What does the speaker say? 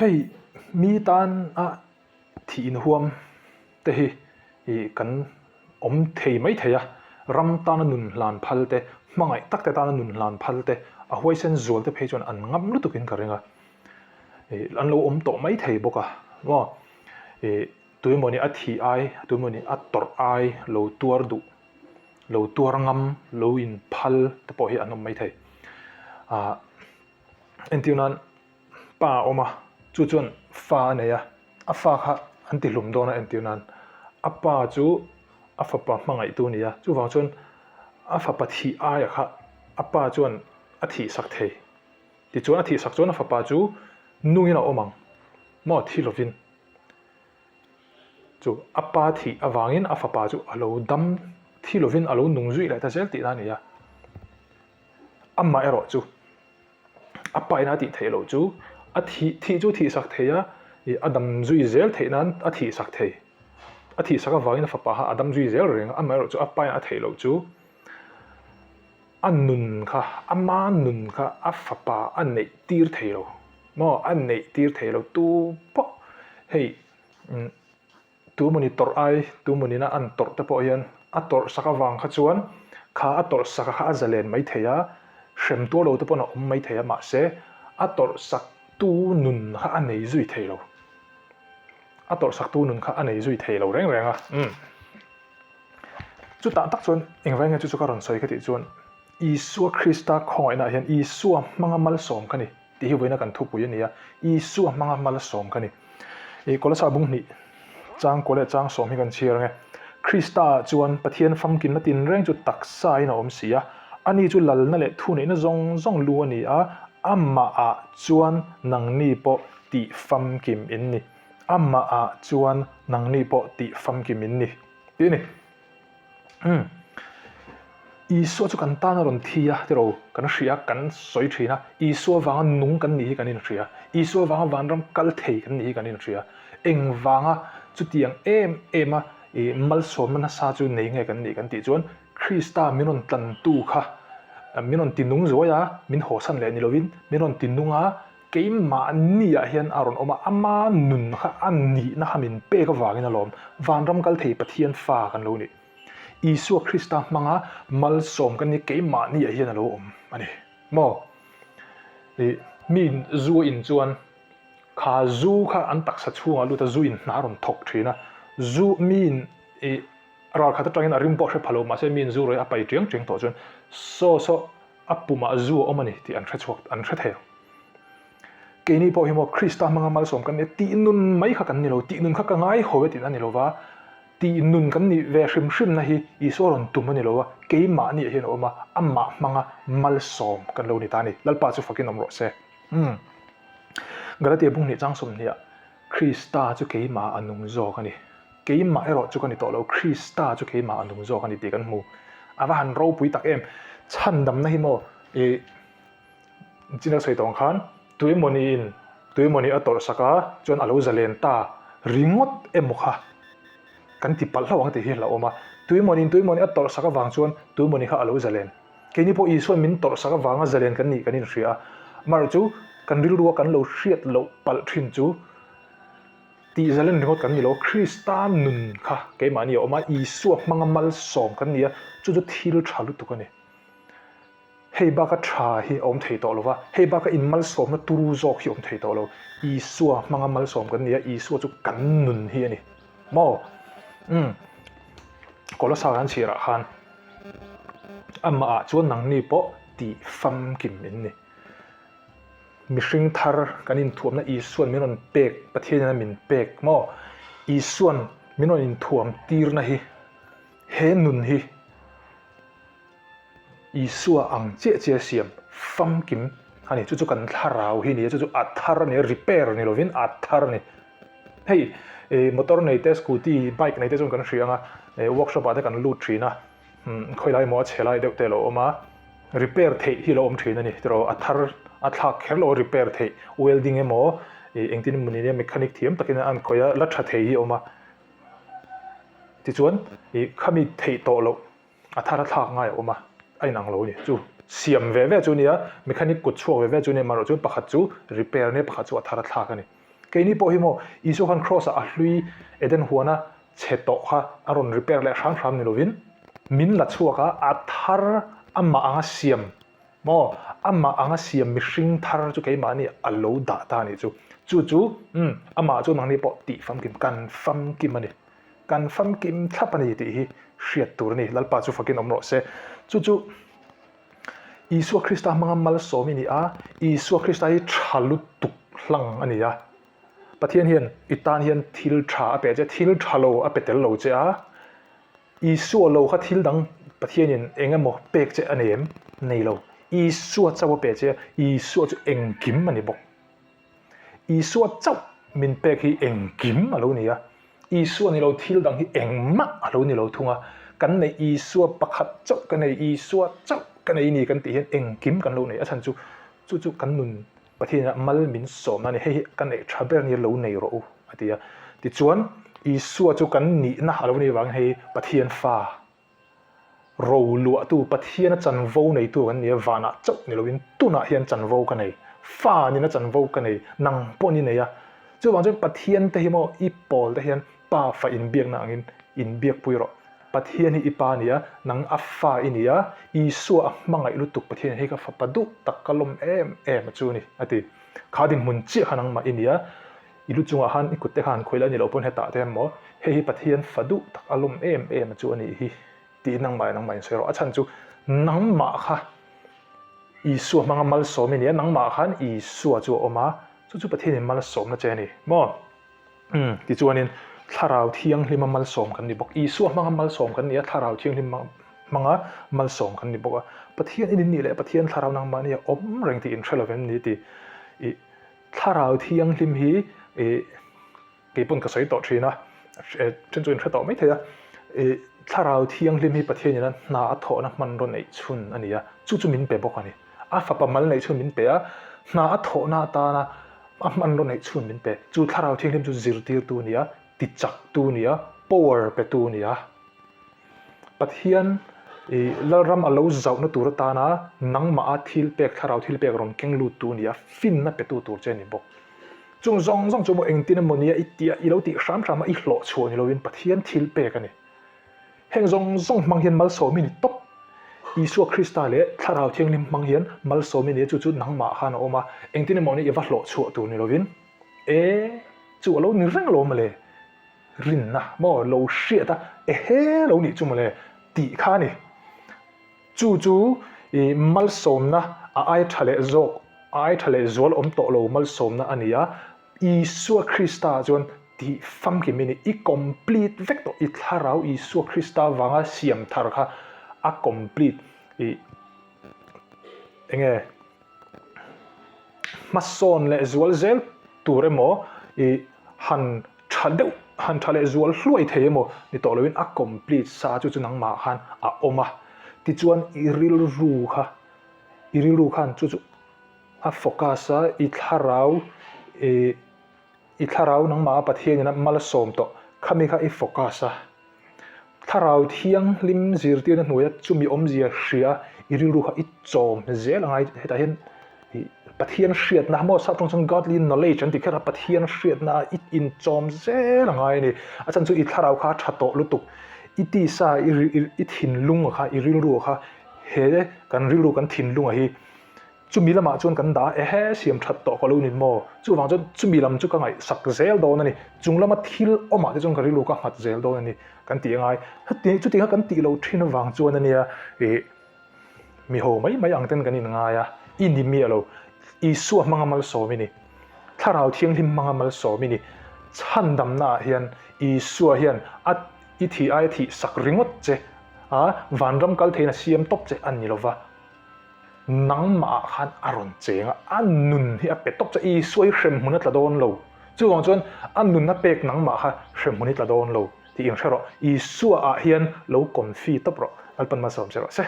Hei mi tan a thih inhuam te hi ih kan awm thei mai thei a, ram tana nun hlan phal te, hmangaih tak te tana nun hlan phal te, a huaisen zual te phei chuan an ngam lutukin ka ring a, ih an lo awm tawh mai thei bawk a maw ih tuemawni a thih ai tuemawni a tawrh ai lo tuar duh lo tuar ngam lo in phal te pawh hi an awm mai thei ah entir nan pa a awm a chu chuan fa a nei a a fa kha an ti hlum dawn a entir nan a pa chu a fapa hmangaihtu a ni a chuvang chuan a fapa thih aia kha a pa chuan a thih sak thei tichuan a thih sak chuan a fapa chu nungin a awm ang maw thi lovin. Chu a pa thih avangin a fapa chu a lo dam thi lovin a lo nung zui leh ta zel tihna a ni a. Amah erawh chu a pa ina a tih theih loh chu a thih thih chu thih sak thei a, ih a dam zui zel theih nan a thih sak thei. A thih sak avangin a fapa kha a dam zui zel reng a, amah erawh chu a pa ina a theih loh chu a nun kha ama nun kha a fapa a neih tir thei lo. Maw a neih tir thei lo tu pawh hei tu mawni tawrh ai tu mawni na an tawrh te pawh hian a tawrh sak avang kha chuan kha a tawrh sak a kha a zalen mai thei a hrem tuar lo te pawn a awm mai thei a mahse a tawrh sak tu nun kha a nei zui thei lo a tawrh sak tu nun kha a nei zui thei lo reng reng a umm chutah tak chuan engvai nge chu chu ka rawn sawi ka tih chuan Isua Krista khawngaihna ah hian Isua hmanga malsawm ka ni tih hi vawiina kan thupui a ni a, Isua hmanga malsawm ka ni. Ih Kolasa bung hnih chang kaw leh chang sawm hi kan chhiar ang e. Krista ah chuan Pathian famkimna tinreng chu taksa in a awm si a, ani chu lalna leh thuneihna zawng zawng lu a ni a, amah ah chuan nangni pawh tih famkim in ni. Amah ah chuan nangni pawh tih famkim in ni tih a ni. Umm. Isua chu kan tan a rawn thi a tiraw kan hria kan sawi thin a, Isua vanga nung kan nih hi kan inhria, Isua vanga vanram kal thei kan nih hi kan inhria. Engvanga chutiang em em a ih malsawmna nasa chu nei nge kan nih kan tih chuan Krista min rawn tlantu kha min rawn ti nung zuai a, min hawsan leh ni lovin min rawn ti nung a, keimahni ah hian a rawn awm a, ama nun kha a nihna kha min pek avangin alawm vanram kal thei Pathian fa kan lo ni. Isua Krista hmanga malsawm kan ni keimahni ah hian a lo awm a ni maw? Ih mi zu a in chuan kha zu kha an taksa chhungah lut a zu in hna a rawn thawk thin a, zu miin ih ralkhat atangin a rim pawh a hre pha lo mahse miin zu rawih a pai tiang tiang tawh chuan saw saw a pumah zu a awm a ni tih an hre chhuak an hre thei ang. Keini pawh hi maw Krista hmanga malsawm kan ni a, tih nun mai kha kan ni lo, tih nun kha ka ngai ho e tihna a ni lo va, tih nun kan nih ve hrim hrimna hi Isua rawn tum a ni lo va, keimahni ah hian a awm a, amah hmanga malsawm kan lo ni ta a ni. Lalpa chu fakin awm rawh se. Umm. Galatia bung hnih chang sawmhnih ah Krista chu keimah a nung zawk a ni. Keimah erawh chu ka ni tawh lo, Krista chu keimah a nung zawk a ni tih kan hmu. A va han ropui tak em! Chhandamna hi maw ih chin a sawi tawh ang khan tuemawniin tuemawni a tawrh sak a chuan a lo zalen ta ringawt emaw kha kan ti palh hlauh ang tih hi a hlauhawm a. Tuemawniin tuemawni a tawrh sak avang chuan tuemawni kha a lo zalen. Keini pawh Isua'n min tawrh sak avanga zalen kan nih kan inhria a, amaherawhchu kan rilrua kan lo hriat loh palh thin chu tih zalen ringawt kan ni lo, Krista nun kha keimahni a awm a, Isua hmanga malsawm kan ni a, chu chu thil tha lutuk a ni. Hei baka tha hi a awm thei tawh lo va, hei baka inmalsawmna turu zawk hi a awm thei tawh lo. Isua hmanga malsawm kan ni a, Isua chu kan nun hi a ni. Maw? Umm. Kolosa kan chhirah khan Amah ah chuan nangni pawh tih famkim in ni. Mihring thar kan inthuamna Isuan min rawn pek, Pathian in a min pek maw? Isuan min rawn inthuam tirna hi, he nun hi Isua ang chiah chiah siam famkim a ni. Chu chu kan thlarau hi a ni a, chu chu a thar a ni a, repair ni lovin a thar a ni. Hei motor nei te scooty bike nei te chuan kan hria ang a, workshop ah te kan lut thin a, khawi lai emaw a chhe lai deuh te a lo awm a, repair theih hi a lo awm thin a ni tiraw, a thar a thlak kher lo a repair theih welding emaw engtin emaw ni nia mechanic thiam takin an khawih a la tha thei hi a awm a, tichuan khami theih tawh loh a thar a thlak ngai a awm a, a inang lo a ni. Chu siam ve ve chu a nia, mechanic kut chhuak ve ve chu a nia, amaherawhchu pakhat chu repair a nia, pakhat chu a thar a thlak a ni. Keini pawh hi maw Isua khan Kraws ah a hlui Eden huana chhe tawh kha a rawn repair leh hram hram ni lovin min la chhuak a, a thar amah anga siam maw amah anga siam mihring thar chu keimahni a lo dah ta a nih chu. Chu chu umm amah chu nangni pawh tih famkim kan famkim a ni. Kan famkim thlap a ni tih hi hriat tur a ni. Lalpa chu fakin awm rawh se. Chu chu Isua Krista hmanga malsawm i ni a, Isua Krista hi tha lutuk hlang a ni a. Pathian hian i tan hian thil tha a pe che, thil tha lo a pe tel lo che a. Isua lo kha thil dang Pathianin eng emaw pek che a nei em? Nei lo. Isua chauh a pe che a, Isua chu engkim a ni bawk. Isua chauh min pek hi engkim a lo ni a, Isua ni lo thil dang hi engmah a lo ni lo thung a, kan neih Isua pakhat chauh ka nei, Isua chauh ka nei ni kan tih hian engkim kan lo nei a chhan chu chu chu kan nun Pathianah mal min sawmna a ni, hei hi ka neih tha ber nia lo nei rawh u a ti a, tichuan Isua chu kan nihna a lo nih vangin hei Pathian fa Ro luahtu, Pathiana chanvo neitu kan ni a, vanah chauh ni loin tunah hian chanvo ka nei, fa nina chanvo ka nei, nang pawh ni nei a. Chuvang chuan Pathian te hi maw i pawl te hian pa fa inbiakna angin inbiakpui rawh. Pathian hi i pa a ni a, nang a fa i ni a, Isua a hmangaih lutuk Pathian hi ka fapa duh tak ka lawm em em a chu ni a ti. Kha dinhmun chiah kha nangmah i ni a, I lu chungah khan i kutte khan khawi la ni lo pawn hetah te emaw hei hi Pathian fa duh tak a lawm em em a chu a nih hi tiin nangmah leh nangmah insawi rawh. A chhan chu nangmah kha Isua hmanga malsawm i ni a, nangmah khan Isua chu a awm a, chu chu Pathianin malsawmna che a ni maw? Umm tichuanin Thlarau Thianghlima malsawm kan ni bawk. Isua hmanga malsawm kan ni a, Thlarau Thianghlim hmanga malsawm kan ni bawk a. Pathian i nih leh Pathian Thlarau nangmah nia awm reng tih inhre lovem ni tih i Thlarau Thianghlim hi ih kei pawn ka sawi tawh thin a, then chu in hre tawh mai thei a, ih Thlarau Thianghlim hi Pathian ina hna a thawhna hmanraw neih chhun a ni a, chu chu min pe bawk a ni. A fapa mal neih chhun min pe a, hna a thawhna atana a hmanraw neih chhun min pe. Chu Thlarau Thianghlim chu zirtirtu a ni a, tichaktu a ni a, power petu a ni a. Pathian i Lalram a lo zauhna tur atana nangmah a thil pek, thlarau thil pek rawn keng luttu a ni a, finna petu tur che a ni bawk. Chung zawng zawng chu maw engtin emaw nia i tia i lo tih hram hram a i hlawh chhuah ni loin Pathian thil pek a ni. Heng zawng zawng hmang hian malsawm i ni tawp. Isua Krista leh Thlarau Thianghlim hmang hian malsawm i ni a, chu chu nangmah khan a awm a, engtin emaw nia i va hlawh chhuah tur ni loin e chu a lo ni reng alawm mawle. Rinna maw lo hriat a, ehe lo nih chu mawle tih kha a ni. Chu chu i malsawmna a ai tha leh zawk, a ai tha leh zual awm tawh lo malsawmna a ni a, Isua Krista ah chuan tih famkim i ni, i complete vek tawh, i thlarau Isua Krista vanga siam thar kha a complete i enge hmasawn leh zual zel tur emaw i han tha deuh han tha leh zual hluai thei emaw ni tawh loin a complete sa chu chu nangmah khan a awm a tichuan i rilru kha i rilru khan chu chu a focus a i thlarau i i thlarau nangmah a Pathian in a malsawm tawh khami kha i focus a. Thlarau Thianghlim zirtirna hnuaia chumi awmzia hria i rilru kha i chawm zel angai hetah hian ih Pathian hriatna maw sap tawng chuan godly knowledge an ti kher a Pathian hriatna i inchawm zel angai a ni a chhan chu i thlarau kha a tha tawh lutuk i tisa i i thinlung kha i rilru kha he kan rilru kan thinlunga hi Chumi lamah chuan kan dah a, ehe, siam that tawh ka lo ni maw? Chuvang chuan chumi lam chu ka ngaihsak zel dawn a ni. Chung lama thil awmah te chuan ka rilru ka nghat zel dawn a ni kan tih a ngai. Heti, chutianga kan tih lo thin avang chuan a nia, ih, mi ho mai mai ang ten kan inngai a, i ni miah lo. Isua hmanga malsawm i ni. Thlarau Thianghlim hmanga malsawm i ni. Chhandamnaah hian Isua hian a i thih aia thih sak ringawt che a, vanram kal theiin a siam tawp che a ni lova. Nangmah ah khan a rawn cheng a, a nun hi a pe tawp che, Isua hi hremhmun a tla dawn lo. Chuvang chuan a nun a pek nangmah kha hremhmun hi tla dawn lo tih inhre rawh. Isua ah hian lo confi tawp rawh, Lalpan malsawm che rawh se.